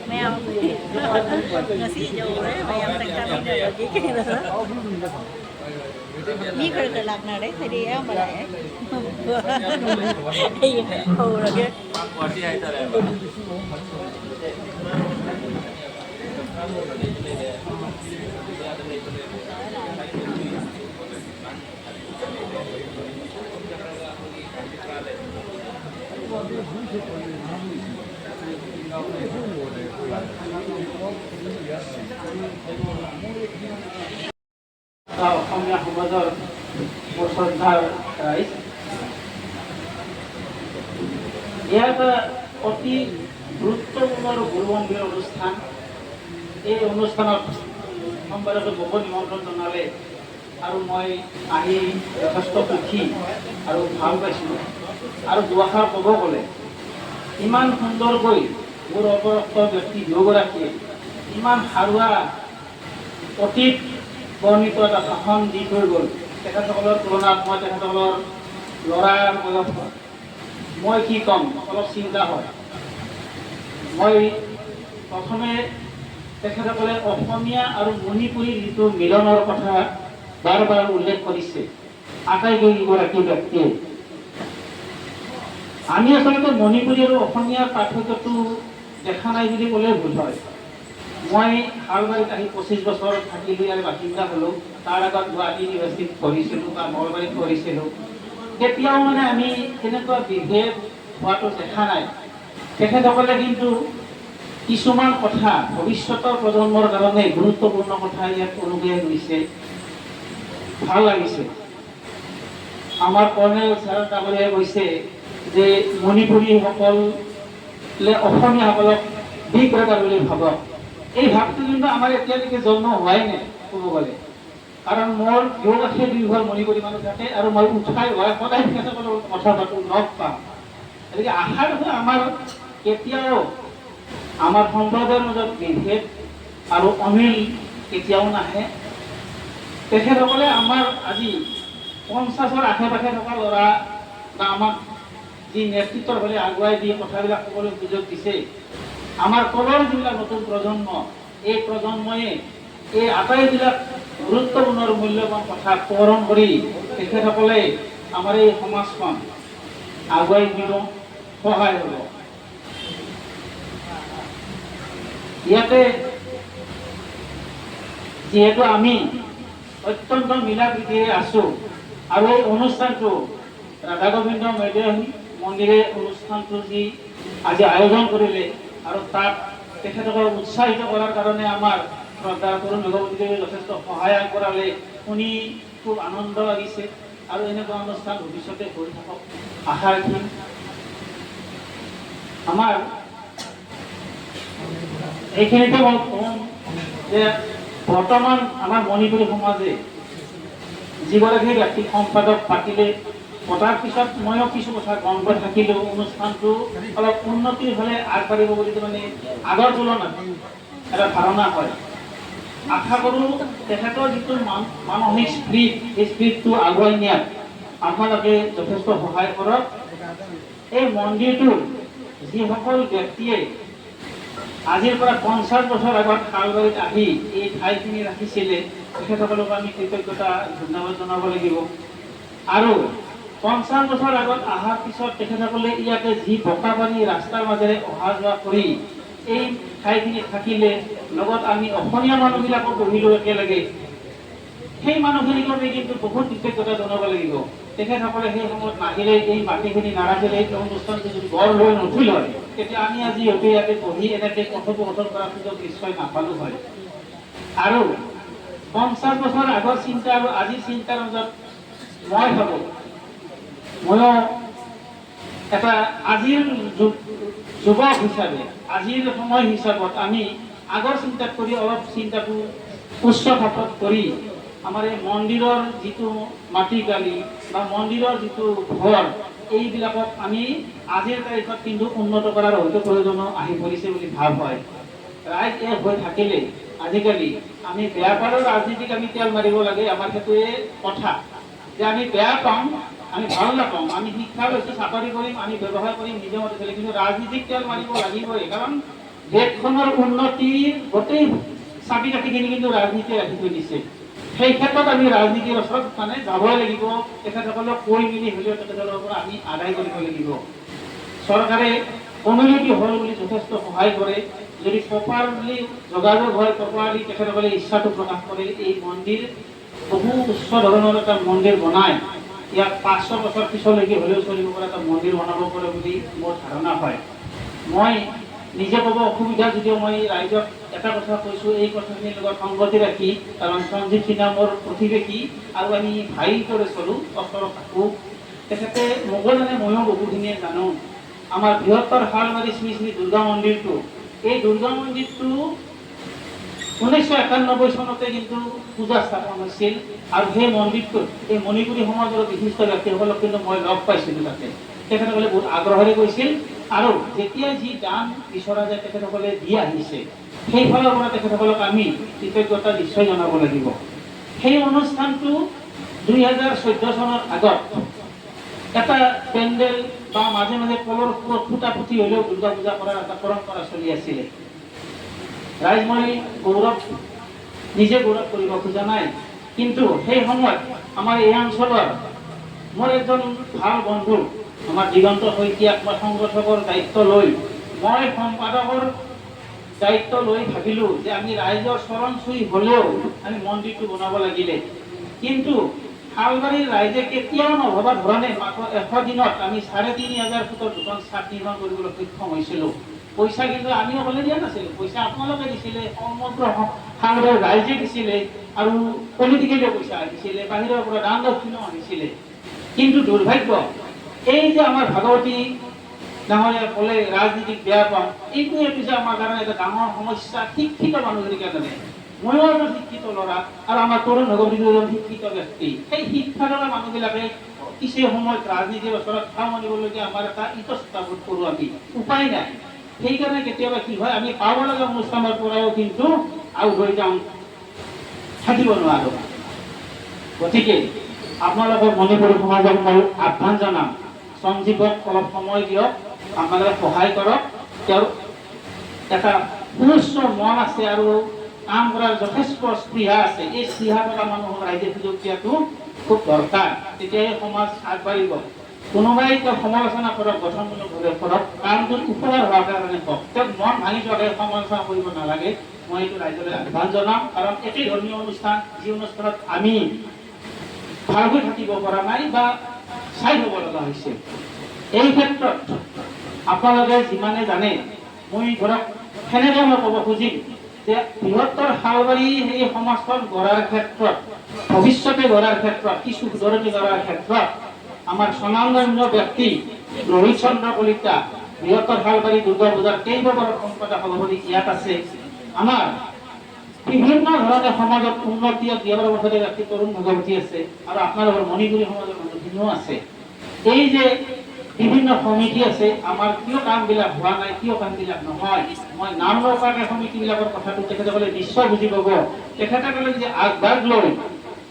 Mayam ꯉꯁꯤ ꯌꯧꯔꯦ ꯃꯌꯥꯝ ꯆꯥꯛ ꯆꯥꯃꯤꯟꯅꯕꯒꯤ ꯀꯩꯅꯣ ꯃꯤ ꯈꯔ ꯈꯔ ꯂꯥꯛꯅꯔꯦ ꯍꯥꯏꯗꯤ ꯑꯌꯥꯝꯕ ꯂꯥꯛꯑꯦ ꯑꯩ ꯍꯧꯔꯒꯦ. অসমীয়া সমাজৰ মোৰ শ্ৰদ্ধাৰ ৰাইজ, এয়া এটা অতি গুৰুত্বপূৰ্ণ আৰু গুৰুগম্ভীৰ অনুষ্ঠান। এই অনুষ্ঠানত সম্পাদকে মোকো নিমন্ত্ৰণ জনালে আৰু মই আহি যথেষ্ট সুখী আৰু ভাল পাইছোঁ। আৰু দুআষাৰ ক'ব গ'লে, ইমান সুন্দৰকৈ মোৰ অপৰোক্ত ব্যক্তি দুয়োগৰাকীয়ে ইমান সাৰুৱা অতীত বৰ্ণিত এটা ভাষণ দি থৈ গ'ল। তেখেতসকলৰ তুলনাত মই তেখেতসকলৰ ল'ৰাৰ বয়সত মই কি ক'ম, অলপ চিন্তা হয়। মই প্ৰথমে তেখেতসকলে অসমীয়া আৰু মণিপুৰীৰ যিটো মিলনৰ কথা বাৰ বাৰ উল্লেখ কৰিছে আটাইকেইগৰাকী ব্যক্তিয়ে, আমি আচলতে মণিপুৰী আৰু অসমীয়াৰ পাৰ্থক্যটো দেখা নাই বুলি ক'লে ভুল হয়। মই শালবাৰীত আহি 25 বছৰ থাকিলোঁ, ইয়াৰ বাসিন্দা হ'লোঁ। তাৰ আগত গুৱাহাটী ইউনিভাৰ্চিটিত পঢ়িছিলোঁ বা নলবাৰীত পঢ়িছিলোঁ। কেতিয়াও মানে আমি তেনেকুৱা বিভেদ হোৱাটো দেখা নাই। তেখেতসকলে কিন্তু কিছুমান কথা ভৱিষ্যতৰ প্ৰজন্মৰ কাৰণে গুৰুত্বপূৰ্ণ কথা ইয়াত উনুকিয়াই গৈছে, ভাল লাগিছে। আমাৰ কৰ্ণেল ছাৰ ডাঙৰীয়াই কৈছে যে মণিপুৰীসকলে অসমীয়াসকলক বিগ ব্ৰাদাৰ বুলি ভাবক। এই ভাৱটো কিন্তু আমাৰ এতিয়ালৈকে জন্ম হোৱাই নাই ক'ব গ'লে। কাৰণ মোৰ দুয়োকাষে দুয়োঘৰ মণিপুৰী মানুহ থাকে আৰু মই উঠাই হোৱাই সদায় তেখেতসকলৰ লগত কথা পাতোঁ, লগ পাওঁ। গতিকে আশা ৰাখোঁ, আমাৰ কেতিয়াও আমাৰ সম্প্ৰদায়ৰ মাজত বিভেদ আৰু অমিল কেতিয়াও নাহে। তেখেতসকলে আমাৰ আজি 50ৰ আশে পাশে থকা ল'ৰা বা আমাক যি নেতৃত্বৰ ফালে আগুৱাই দি কথাবিলাক ক'বলৈ সুযোগ দিছে, আমাৰ তলৰ যিবিলাক নতুন প্ৰজন্ম, এই প্ৰজন্ময়ে এই আটাইবিলাক গুৰুত্বপূৰ্ণ আৰু মূল্যৱান কথা সোঁৱৰণ কৰি তেখেতসকলে আমাৰ এই সমাজখন আগুৱাই নিব সহায় হ'ব। ইয়াতে যিহেতু আমি অত্যন্ত মিলা প্ৰীতিৰে আছোঁ আৰু এই অনুষ্ঠানটো ৰাধা গোবিন্দ মেধি মন্দিৰে অনুষ্ঠানটো যি আজি আয়োজন কৰিলে আৰু তাত তেখেতসকলক উৎসাহিত কৰাৰ কাৰণে আমাৰ শ্ৰদ্ধাৰ তৰুণ ভগৱতীদেৱে যথেষ্ট সহায় আগবঢ়ালে, শুনি খুব আনন্দ লাগিছে। আৰু এনেকুৱা অনুষ্ঠান ভৱিষ্যতে হৈ থাকক আশা ৰাখিম। আমাৰ এইখিনিতে মই কম যে বৰ্তমান আমাৰ মণিপুৰী সমাজে যিগৰাকী ব্যক্তিক সম্পাদক পাতিলে, পতাৰ পিছত ময়ো কিছু কথা গম পাই থাকিলেও অনুষ্ঠানটো অলপ উন্নতিৰ ফালে আগবাঢ়িব বুলি মানে আগৰ তুলনাত এটা ধাৰণা হয়। আশা কৰোঁ, তেখেতৰ যিটো মানসিক স্পিৰিট, সেই স্পিৰিটটো আগুৱাই নিয়াত আপোনালোকে যথেষ্ট সহায় কৰক। এই মন্দিৰটোৰ যিসকল ব্যক্তিয়ে আজিৰ পৰা 50 বছৰ আগত শালবাৰীত আহি এই ঠাইখিনি ৰাখিছিলে, তেখেতসকলক আমি কৃতজ্ঞতা ধন্যবাদ জনাব লাগিব। আৰু 50 বছৰ আগত অহাৰ পিছত তেখেতসকলে ইয়াতে যি বোকা পানী ৰাস্তাৰ মাজেৰে অহা যোৱা কৰি এই ঠাইখিনি থাকিলে, লগত আমি অসমীয়া মানুহবিলাকো বহিলোঁ একেলগে, সেই মানুহখিনিকো আমি কিন্তু বহুত কৃতজ্ঞতা জনাব লাগিব। তেখেতসকলে সেই সময়ত নাহিলে, এই মাটিখিনি নাৰাখিলে, এই অনুষ্ঠানটো যদি গঢ় লৈ নুঠিল হয়, তেতিয়া আমি আজি হয়তো ইয়াতে বহি এনেকৈ কথোপকথন কৰাৰ সুযোগ নিশ্চয় নাপালো হয়। আৰু 50 বছৰ আগৰ চিন্তা আৰু আজিৰ চিন্তাৰ মাজত মই ভাবোঁ, ময়ো এটা আজিৰ যুৱক হিচাপে, আজিৰ সময় হিচাপত আমি আগৰ চিন্তাত কৰি অলপ চিন্তাটো উচ্চ খাপত কৰি আমাৰ এই মন্দিৰৰ যিটো মাটিকালি বা মন্দিৰৰ যিটো ঘৰ, এইবিলাকক আমি আজিৰ তাৰিখত কিন্তু উন্নত কৰাৰ হয়তো প্ৰয়োজনো আহি পৰিছে বুলি ভাৱ হয়। ৰাইজ এক হৈ থাকিলে, আজিকালি আমি বেয়া পালেও ৰাজনীতিক আমি তেল মাৰিব লাগে। আমাৰ সেইটোৱে কথা যে আমি বেয়া পাওঁ। আমি ভাল নাপাওঁ। আমি শিক্ষা লৈছোঁ, চাকৰি কৰিম, আমি ব্যৱসায় কৰিম, নিজৰ মতে চলিম, কিন্তু ৰাজনীতিক তেল মাৰিব লাগিবই। কাৰণ দেশখনৰ উন্নতিৰ গোটেই চাবি কাঠিখিনি কিন্তু ৰাজনীতিয়ে ৰাখি থৈ দিছে। সেই ক্ষেত্ৰত আমি ৰাজনীতিৰ ওচৰত মানে যাবই লাগিব। তেখেতসকলক কৈ মেলি হ'লেও তেখেতসকলৰ পৰা আমি আদায় কৰিব লাগিব। চৰকাৰে কমিউনিটি হল বুলি যথেষ্ট সহায় কৰে। যদি প্ৰপাৰলি যোগাযোগ হয়, প্ৰপাৰলি তেখেতসকলে ইচ্ছাটো প্ৰকাশ কৰে, এই মন্দিৰ বহু উচ্চ ধৰণৰ এটা মন্দিৰ বনায় ইয়াক 500 বছৰ পিছলৈকে হ'লেও চলিব পৰা এটা মন্দিৰ বনাব পাৰে বুলি মোৰ ধাৰণা হয়। মই নিজে ক'ব অসুবিধা যদিও মই ৰাইজক এটা কথা কৈছোঁ, এই কথাখিনিৰ লগত সংগতি ৰাখি, কাৰণ সঞ্জীৱ সিনহা মোৰ প্ৰতিবেশী আৰু আমি ভাই দৰে চলোঁ, ওচৰত থাকোঁ। তেখেতে মোকো জানে, ময়ো বহুখিনিয়ে জানো। আমাৰ বৃহত্তৰ শালবাৰী শ্ৰী শ্ৰী দুৰ্গা মন্দিৰটো, এই দুৰ্গা মন্দিৰটো 1991 চনতে কিন্তু পূজা স্থাপন হৈছিল। আৰু সেই মন্দিৰটোত এই মণিপুৰী সমাজৰ বিশিষ্ট ব্যক্তিসকলক কিন্তু মই লগ পাইছিলোঁ তাতে। তেখেতসকলে বহুত আগ্ৰহেৰে গৈছিল আৰু যেতিয়া যি দান বিচৰা যায় তেখেতসকলে দি আহিছে। সেইফালৰ পৰা তেখেতসকলক আমি কৃতজ্ঞতা নিশ্চয় জনাব লাগিব। সেই অনুষ্ঠানটো 2014 চনৰ আগত এটা পেণ্ডেল বা মাজে মাজে কলৰ খুঁটা পুতি হ'লেও দুৰ্গা পূজা কৰাৰ এটা পৰম্পৰা চলি আছিলে। ৰাইজ, মই গৌৰৱ নিজে গৌৰৱ কৰিব খোজা নাই, কিন্তু সেই সময়ত আমাৰ এই অঞ্চলৰ মোৰ এজন ভাল বন্ধু আমাৰ দিগন্ত শইকীয়াক মই সংগঠকৰ দায়িত্ব লৈ, মই সম্পাদকৰ দায়িত্ব লৈ ভাবিলোঁ যে আমি ৰাইজৰ চৰণ চুই হ'লেও আমি মন্দিৰটো বনাব লাগিলে। কিন্তু শালবাৰীৰ ৰাইজে কেতিয়াও নভবা ধৰণে মাত্ৰ 100 দিনত আমি 3500 ফুটৰ দুখন চাট নিৰ্মাণ কৰিবলৈ সক্ষম হৈছিলোঁ। পইচা কিন্তু আমি অকলে দিয়া নাছিলোঁ, পইচা আপোনালোকে দিছিলে, সমগ্ৰ শালবাৰীৰ ৰাইজে দিছিলে আৰু পলিটিকেলিও পইচা আহিছিলে, বাহিৰৰ পৰা দান দক্ষিণাও আহিছিলে। কিন্তু দুৰ্ভাগ্য এই যে আমাৰ ভাগৱতী ডাঙৰীয়া ক'লে ৰাজনীতিক বেয়া পাওঁ, এইটোৱে পিছে আমাৰ কাৰণে এটা ডাঙৰ সমস্যা শিক্ষিত মানুহখিনিৰ কাৰণে। ময়ো এজন শিক্ষিত ল'ৰা আৰু আমাৰ তৰুণ ভাগৱতী এজন শিক্ষিত ব্যক্তি। সেই শিক্ষা থকা মানুহবিলাকে কিছু সময়ত ৰাজনীতিৰ ওচৰত খাওঁ মানিবলগীয়া আমাৰ এটা ইতস্ততাবোধ কৰোঁ আমি, উপায় নাই। সেইকাৰণে কেতিয়াবা কি হয়, আমি পাব লগা অনুষ্ঠানৰ পৰাও কিন্তু আউট হৈ যাওঁ, থাকিব নোৱাৰোঁ। গতিকে আপোনালোকৰ মণিপুৰী সমাজক মই আহ্বান জনাম, সঞ্জীৱক অলপ সময় দিয়ক, আপোনালোকে সহায় কৰক। তেওঁৰ এটা সুউচ্চ মন আছে আৰু কাম কৰাৰ যথেষ্ট স্পৃহা আছে। এই স্পৃহা থকা মানুহক ৰাইজে সুযোগ দিয়াটো খুব দৰকাৰ, তেতিয়াহে সমাজ আগবাঢ়িব। কোনোবাই তেওঁক সমালোচনা কৰক, গঠনমূলকভাৱে কৰক, কামটোত উপকাৰ হোৱাৰ কাৰণে কওক, তেওঁক মন ভাঙি যোৱাকৈ সমালোচনা কৰিব নালাগে। মই এইটো ৰাইজলৈ আহ্বান জনাম, কাৰণ একেই ধৰ্মীয় অনুষ্ঠান, যি অনুষ্ঠানত আমি ভালকৈ থাকিব পৰা নাই বা চাই হ'ব লগা হৈছে। এই ক্ষেত্ৰত আপোনালোকে যিমানে জানে, মই ধৰক সেনেকৈ মই ক'ব খুজিম যে বৃহত্তৰ শালবাৰী এই সমাজখন গঢ়াৰ ক্ষেত্ৰত, ভৱিষ্যতে গঢ়াৰ ক্ষেত্ৰত, কিছু শুধৰণি কৰাৰ ক্ষেত্ৰত আমাৰ স্বনামধন্য ব্যক্তি ৰোহিত চন্দ্ৰ কলিতা, বৃহত্তৰ শালবাৰী দুৰ্গা পূজাৰ কেইবাবাৰো সম্পাদক সভাপতি ইয়াত আছে। আমাৰ বিভিন্ন ধৰণে সমাজত উন্নতি দিয়াৰ বছৰে ব্যক্তি তৰুণ ভাগৱতী আছে আৰু আপোনালোকৰ মণিপুৰী সমাজৰ মানুহখিনিও আছে। এই যে বিভিন্ন সমিতি আছে, আমাৰ কিয় কামবিলাক হোৱা নাই, কিয় কামবিলাক নহয়, মই নাম নকৰাকৈ সমিতিবিলাকৰ কথাটো তেখেতসকলে নিশ্চয় বুজি পাব। তেখেতসকলে যদি আগভাগ লৈ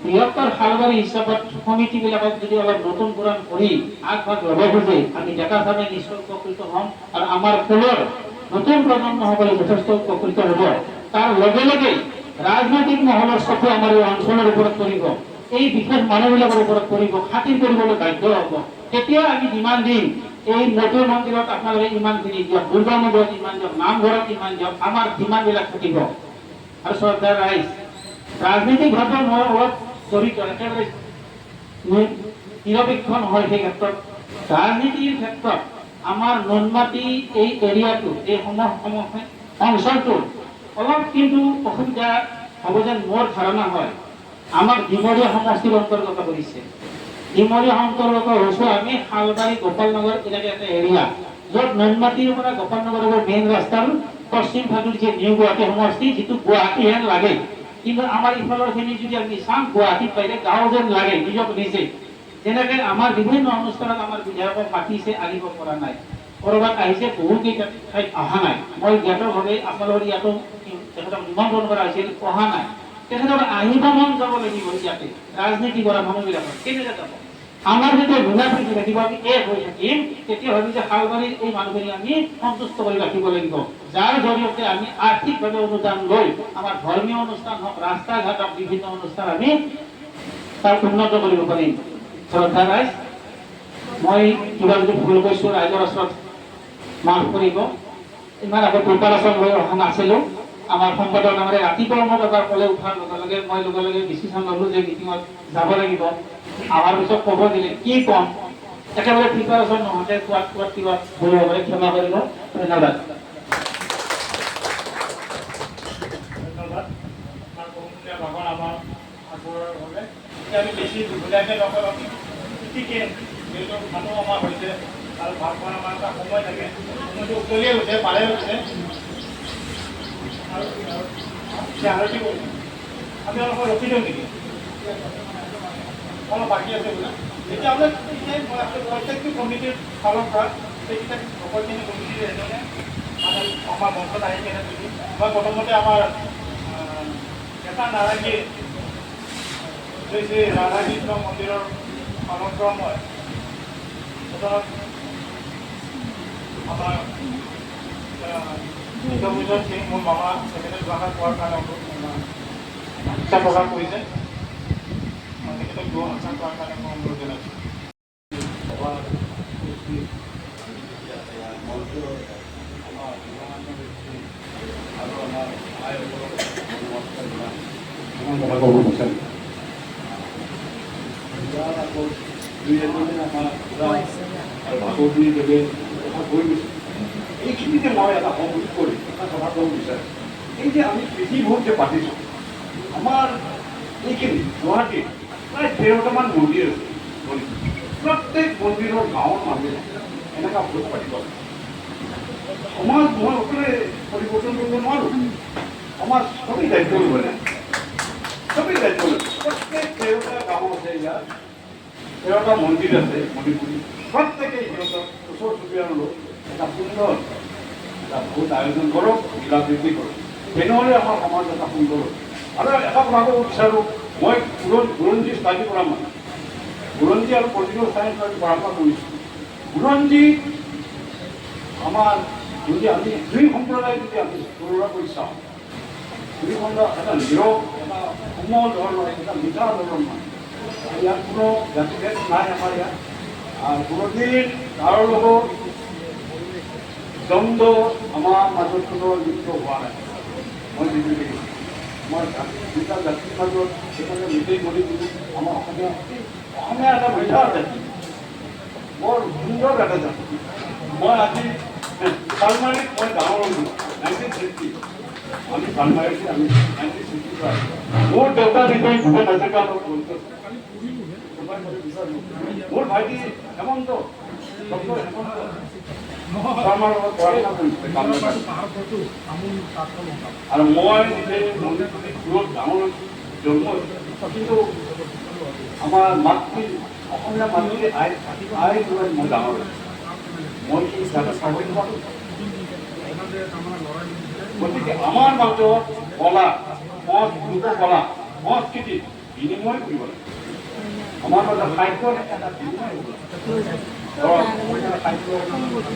বৃহত্তৰ শালবাৰী হিচাপত সমিতিবিলাকক যদি অলপ নতুন পুৰাণ কৰি আগভাগ ল'ব খোজে, আমি ডেকা চামে নিশ্চয় উপকৃত হ'ম আৰু আমাৰ ফুলৰ নতুন প্ৰজন্মসকলে যথেষ্ট উপকৃত হ'ব। তাৰ লগে লগে ৰাজনৈতিক মহলৰ চকু আমাৰ এই অঞ্চলৰ ওপৰত পৰিব, এই বিশেষ মানুহবিলাকৰ ওপৰত পৰিব, খাতিৰ কৰিবলৈ বাধ্য হ'ব। তেতিয়া আমি ডিমাণ্ড দিম, এই নতুন মন্দিৰত আপোনালোকে ইমানখিনি দিয়ক, দুৰ্গা মন্দিৰত ইমান দিয়ক, নামঘৰত ইমান দিয়ক, আমাৰ ডিমাণ্ডবিলাক থাকিব। আৰু শ্ৰদ্ধাৰ ৰাইজ, ৰাজনৈতিকভাৱে মই অলপ জড়িত, একেবাৰে নিৰপেক্ষ নহয়। সেই ক্ষেত্ৰত ৰাজনীতিৰ ক্ষেত্ৰত আমাৰ নুনমাটি এই এৰিয়াটো, এই অঞ্চলটো অলপ কিন্তু অসুবিধা হ'ব যেন মোৰ ধাৰণা হয়। আমাক ডিমৰীয়া সমষ্টিৰ অন্তৰ্গত কৰিছে। ডিমৰীয়া অন্তৰ্গত হৈছোঁ আমি শালবাৰী গোপালনগৰ এনেকৈ এটা এৰিয়া, য'ত নুনমাটিৰ পৰা গোপালনগৰৰ মেইন ৰাস্তাৰ পশ্চিম ফালটোৰ যে নিউ গুৱাহাটী সমষ্টি, যিটো গুৱাহাটী হেন লাগে, কিন্তু আমাৰ ইফালৰখিনি যদি আমি চাওঁ গুৱাহাটীত বাহিৰে গাঁও যেন লাগে নিজক নিজে। যেনেকৈ আমাৰ বিভিন্ন অনুষ্ঠানত আমাৰ বিধায়কক মাতিছে, আহিব পৰা নাই, ক'ৰবাত আহিছে, বহুকেইটা ঠাইত অহা নাই। মই জ্ঞাতভাৱে আপোনালোকৰ ইয়াতো তেখেতক নিমন্ত্ৰণ কৰা হৈছিল, অহা নাই। তেখেতৰ আহিব মন যাব লাগিব ইয়াতে ৰাজনীতি কৰা মানুহবিলাকৰ কেনেকৈ যাব? আমাৰ যেতিয়া মিলা প্ৰীতি থাকিব, আমি এক হৈ থাকিম, তেতিয়া ভাবি যে শালবাৰীৰ এই মানুহখিনি আমি সন্তুষ্ট কৰি ৰাখিব লাগিব, যাৰ জৰিয়তে আমি আৰ্থিকভাৱে অনুদান লৈ আমাৰ ধৰ্মীয় অনুষ্ঠান হওক, ৰাস্তা ঘাট হওক, বিভিন্ন অনুষ্ঠান আমি তাৰ উন্নত কৰিব পাৰিম। শ্ৰদ্ধা ৰাইজ, মই কিবা যদি ভুল কৈছোঁ, ৰাইজৰ ওচৰত মাফ কৰিব। ইমান আগত প্ৰিপাৰেশ্যন লৈ অহা নাছিলোঁ। আমাৰ সম্পাদক নামেৰে ৰাতিপুৱা মোক এবাৰ ক'লে, উঠাৰ লগে লগে মই লগে লগে ডিচিশ্যন ল'লোঁ যে মিটিঙত যাব লাগিব। অহাৰ পিছত ক'ব দিলে, কি ক'ম, একেবাৰে প্ৰিপাৰেশ্যন নোহোৱাকৈ কোৱাত কোৱাত কিবা ভুল হ'ব পাৰে, ক্ষমা কৰিব। ধন্যবাদ। ধন্যবাদ আমাৰ বহুমূলীয়া ভাষণ আমাৰ আগবঢ়োৱাৰ বাবে। এতিয়া আমি বেছি দীঘলীয়াকৈ নকওঁ, অতি চুটিকৈ, যিহেতু মানুহ আমাৰ হৈছে আৰু ভাষণ আমাৰ এটা সময় থাকে, সময়টো উকলিয়ে গৈছে, পাৰে গৈছে। আৰু এতিয়া আৰতি কৰিম, আমি অলপ ৰখি দিওঁ নেকি? অলপ বাকী আছে বোলে। এতিয়া আপোনাৰ এতিয়া মই প্ৰত্যেকটো কমিটিৰ ফালৰ পৰা সেইকেইটা সকলোখিনি কমিটিৰ এজনে মানে আমাৰ মঞ্চত আহি কেনে যদি মই প্ৰথমতে আমাৰ এটা নাৰায়ণী শ্ৰী শ্ৰী ৰাধাকৃষ্ণ মন্দিৰৰ ফালৰ পৰা মই এজনক আমাৰ বিদ্যাভূষণ সিং, মোৰ মামা, তেখেতে দুআষাৰ কোৱাৰ কাৰণে ইচ্ছা প্ৰকাশ কৰিছে। মই তেখেতক দুআষাৰ কোৱাৰ কাৰণে মই অনুৰোধ জনাইছোঁ। সভাত উপস্থিত মঞ্চৰ আমাৰ গণ্যমান্য ব্যক্তি আৰু আমাৰ আইসকলক নমস্কাৰ জনাই কিছুমান কথা ক'ব বিচাৰিম। ইয়াৰ আগত দুই এজনে আমাৰ খুৰা আৰু ভাগৱতী দেৱে কথা কৈ গৈছে। এইখিনিতে মই এটা সংযোগ কৰি এটা কথা ক'ব বিচাৰিম। এই যে আমি কৃষি ভোজ যে পাতিছোঁ, আমাৰ এইখিনি গুৱাহাটীত প্ৰায় 13টামান মন্দিৰ আছে। প্ৰত্যেক মন্দিৰৰ গাঁৱৰ মানুহে এনেকুৱা ভোজ পাতিব লাগে। সমাজ মই অকলে পৰিৱৰ্তন কৰিব নোৱাৰোঁ। সমাজ চবেই দায়িত্ব ল'ব লাগে, চবেই দায়িত্ব ল'ব। প্ৰত্যেক 13টা গাঁও আছে ইয়াত, 13টা মন্দিৰ আছে মণিপুৰী, প্ৰত্যেকেই সিহঁতৰ ওচৰ চুবুৰীয়াৰ লোক এটা সুন্দৰ এটা ভোজ আয়োজন কৰক, মিলা প্ৰীতি কৰক, তেনেহ'লে আমাৰ সমাজ এটা সুন্দৰ হ'ব। আৰু এটা কথা ক'ব বিচাৰোঁ, মই বুৰঞ্জী ষ্টাডি কৰা মানুহ, বুৰঞ্জী আৰু পলিটিকেল চায়েন্স আমি পঢ়া শুনা কৰিছোঁ। বুৰঞ্জী আমাৰ যদি আমি দুই সম্প্ৰদায় যদি আমি তুলনা কৰি চাওঁ, দুই সম্প্ৰদায় এটা নীৰৱ, এটা কোমল ধৰণৰ, এটা মিঠা ধৰণৰ মানুহ। ইয়াত কোনো জাতিভেদ নাই আমাৰ ইয়াত। আৰু কোনোদিন কাৰো লগত দ্বন্দ্ব আমাৰ মাজত কোনো লিপ্ত হোৱা নাই। মই যিটো দেখিছোঁ, আমাৰ জাতি দুটা জাতিৰ মাজত সেইকাৰণে মিতেই মণিপুৰী আমাৰ অসমীয়া, অসমীয়া এটা মিঠা জাতি, বৰ সুন্দৰ এটা জাতি। মই আজি চালমাৰীত মই ডাঙৰ হৈছোঁ 1960। আমি চালমাৰীত আমি 1960 পৰা। মোৰ দেউতা নিশ্চয় ভূপেন হাজৰিকাৰ লগত জড়িত। মোৰ ভাইটি হেমন্ত, ডক্টৰ হেমন্ত শৰ্মাৰ লগত পঢ়া শুনা কৰিছিলে। আৰু মই নিজে মণিপুৰী স্কুলত ডাঙৰ হৈছোঁ, জন্ম হৈছোঁ, কিন্তু আমাৰ মাতৃ অসমীয়া মাতৃ আই আই লৈ মই ডাঙৰ হৈছোঁ। মই কি জাতি পাহৰি নোৱাৰোঁ। গতিকে আমাৰ মাজত কলা, লোককলা, সংস্কৃতি বিনিময় কৰিব লাগে। আমাৰ মাজত খাদ্যৰ এটা বিনিময় হ'ব লাগে। ধৰক অসমীয়া খাদ্য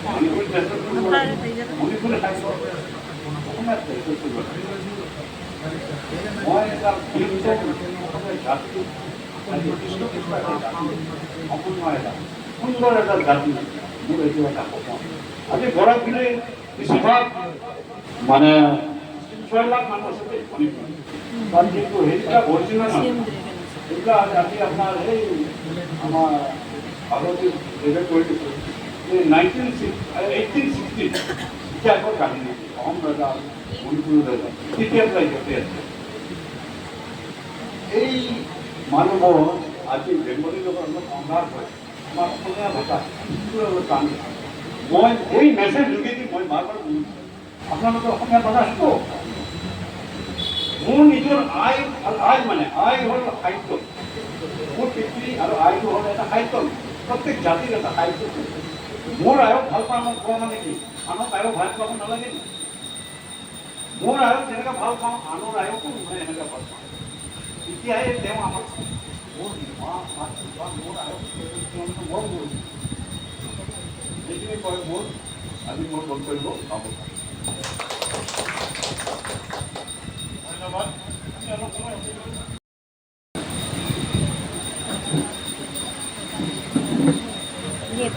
মণিপুৰী টেষ্টত কৰিব লাগে, মণিপুৰী খাদ্য অসমীয়া টেষ্টত কৰিব লাগে। মই এটা বিলুপ্ত অসমীয়া জাতি, হৃষ্টপুষ্ট এটা জাতি, সম্পূৰ্ণ এটা সুন্দৰ এটা জাতি, মোৰ এইটো এটা সপোন। আজি বৰাক পিনে বেছিভাগ মানে 6 লাখ মানুহ আছে দেই মণিপুৰত। তাত কিন্তু সেইবিলাক অৰিজিনেল মানুহ, সেইবিলাক আজি আপোনাৰ এই আমাৰ ভাৰতীয় দেৱে কৈ দিছে এই 1860 ইতিহাসৰ কাহিনী, অসম ৰজা, মণিপুৰ ৰজা, তেতিয়াৰ পৰা ইয়াতে আছে। এই মানুহবোৰ আজি বেংগলীৰ লগত অলপ সংঘাত হয়। আমাৰ অসমীয়া ভাষা অলপ টান। মই এই মেছেজ যোগেদি মই বাৰ বাৰ বুজিছোঁ, আপোনালোকে অসমীয়া ভাষা শিকক। মোৰ নিজৰ আই, আই মানে আই হ'ল সাহিত্য। মোৰ পিতৃ আৰু আইটো হ'ল এটা সাহিত্য। প্ৰত্যেক জাতিৰ এটা সাহিত্য। মোৰ আয়ক ভাল পাওঁ কোৱা মানে কি, আনক আয়ক ভাল পাব নালাগে নেকি? মোৰ আয়ক যেনেকৈ ভাল পাওঁ, আনৰ আয়কো মই এনেকৈ ভাল পাওঁ। তেতিয়া তেতিয়াহে তেওঁ আমাক মোৰ মা মাতৃ বা মোৰ আৰু তেওঁলোকে মৰম কৰিছিল। সেইখিনি কয় মোৰ আজি মোৰ বক্তব্য সামৰিছোঁ। ধন্যবাদ। আমি অলপ সময় ৰখি দিওঁ। Init.